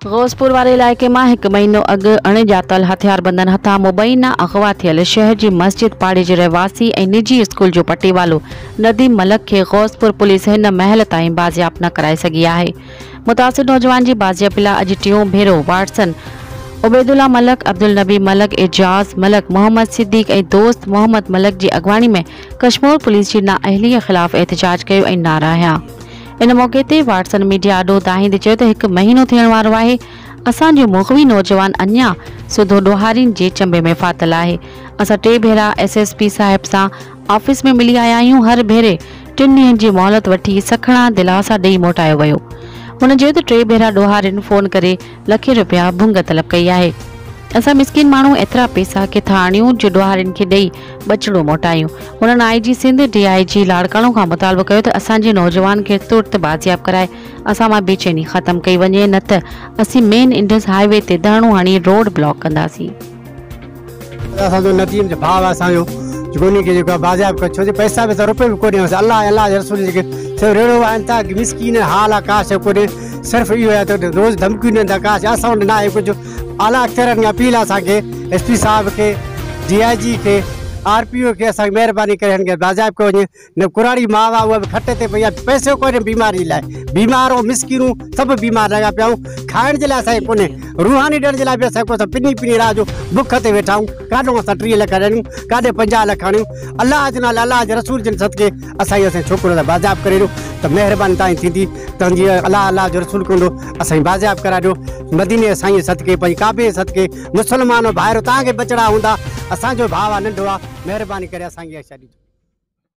غوثپور واري علائقي مان هڪ مهينو اڳ اڻڄاتل هٿياربندن هٿان مبينا اغوا ٿيل شهر جي مسجد پاڙي جي رهواسي ۽ نجي اسڪول جو پٽيوالو نديم ملڪ کي غوثپور پوليس هن مهل تائين بازياب نه ڪرائي سگهي آهي. متاثر نوجوان جي بازيابي لاء اڄ ٽيون ڀيرو وارثن عبيدالله ملڪ، عبدالنبي ملڪ، اعجاز ملڪ، محمد صديق ۽ دوست محمد ملڪ جي اڳواڻي ۾ ڪشمور پوليس جي نااهلي خلاف احتجاج ڪيو ۽ نعرا هنيا. ان موقعي تي وارثن ميڊيا آڏو دانهيندي چيو ته هڪ مهينو ٿيڻ وارو آهي اسان جو مغوي نوجوان اڃا سوڌو ڏوهارين جي چنبي ۾ ڦاٿل آهي اسان ٽي ڀيرا ايس ايس پي صاحب سان آفيس ۾ ملي آيا آهيون هر ڀيري ٽن ڏينهن جي مهلت وٺي سکڻا دلاسا ڏئي موٽايو ويو هن چيو ته ٽي ڀيرا ڏوهارين فون ڪري لکين رپيا ڀنگ طلب ڪئي آهي اسان مسڪين ماڻهو ايترا پيسا ڪٿان آڻيون جو ڏوهارين کي ڏئي ٻچڙو موٽايون. هنن I G Sindh, D I G Larkana کان مطالبو ڪيو ته اسان جي نوجوان کي ترت بازياب ڪرائي اسان مان بيچيني ختم ڪئي وڃي نه ته اسين مين انڊس هاء وي تي ڌرڻو هڻي روڊ بلاڪ ڪنداسين. اسان جو نديم جو ڀاء آهي اسان جو جيڪو انهي کي جيڪو آهي بازياب ڪيو ڇو جو پئسا وئسا روپيو به ڪونهي بس الله ۽ الله جي رسول جيڪي سو ريڙهو آهن ٿا مسڪين حال آهي ڪا شيء ڪونهي صرف اهو آهي ته روز ڌمڪيون ڏين ٿا ڪا شيء اسان وٽ ناهي ڪجهه اعليٰ اختيارن کي اپيل آهي اسان کي ايس پي صاحب کي ڊي I جي کي آر پي او کي اسان کي مهرباني ڪري هن کي بازياب ڪيو وڃي نه ڪراڙي ماء آهي اها به کٽ تي پئي آهي پئسو ڪونهي بيماري لاء بيمار ۽ مسڪين سڀ بيمار لڳا پيا آهيون کائڻ جي لاء اسان کي ڪونهي روحاني ڏيڻ جي لاء به اسان کي اسان پني پني رات جو بک تي ويٺا آهيون ڪاڏو اسان 30 لک آڻيون ڪاڏي 50 لک آڻيون الله جي نالي الله جي رسول جن صدقي اسان کي اسان ڇوڪرو ته بازياب ڪري ڏيو ته مهرباني تائين ٿيندي تنهن جي الله الله جو رسول ڪندو اسان کي بازياب ڪرائي ڏيو مديني جي سائين صدقي پنهنجي ڪعبي جي صدقي مسلمانو ڀائرو توهان کي ٻچڙا هوندا اسان جو ڀاء آ ننڍو آ مهرباني ڪري اسان کي اها شيء ڏجو.